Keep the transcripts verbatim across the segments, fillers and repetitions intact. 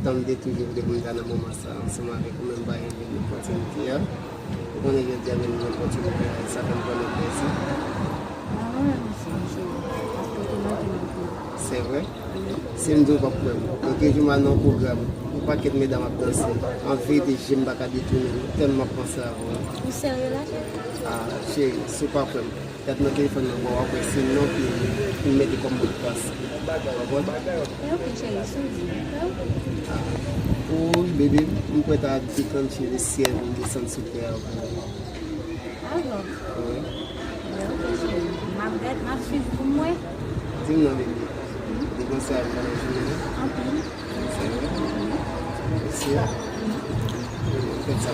Tann de toujou vle pou m ta nan moman sa ansanm avèk ou, men m pa gen opòtinite a. Ou konnen jodi a menm gen opòtinite a, sa fè m vrèman plezi. Mwen menm, Sancho, paske w te manke m anpil. Se vre? Wi. Si m di w p ap kwè m, lòt jou m al nan yon pwogram, yon pakèt medam ap danse. An verite, je m pa ka detounen l, tèlman m ap panse avè w. Ou serye la, cheri? Ah, cheri, si w pa kwè m, gad nan telefòn nan bò, w ap wè se non ki m mete kòm modpas. Ou konprann? E ok, cheri, si w di. E ok. Ah, o, bebe, m prèt a deklannche le syèl vin desann sou tè a pou ou. Ah bon? Wi. E ok, cheri. M ap gad, m ap swiv pou mwen. Di m non, bebe. Ou te panse avè m pandan jounen an? Anpil. Mèsi. Fèt sa.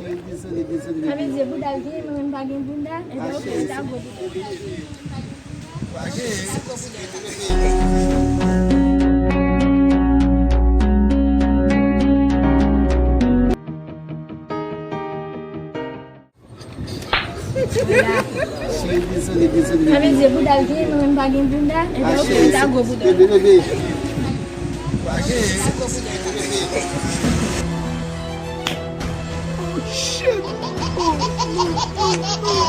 Cheri, dezole, dezole, bebe. Sa vle di bouda l genyen, mwen menm pa gen bouda. Ebyen, ok, cheri, sa gwo bouda. Cheri, dezole, dezole, bebe. Sa vle di bouda l genyen, mwen menm pa gen bouda. Ebyen, ok, cheri, sa gwo bouda. Bebe, bebe. Oh, shit. Oh, oh, oh, oh.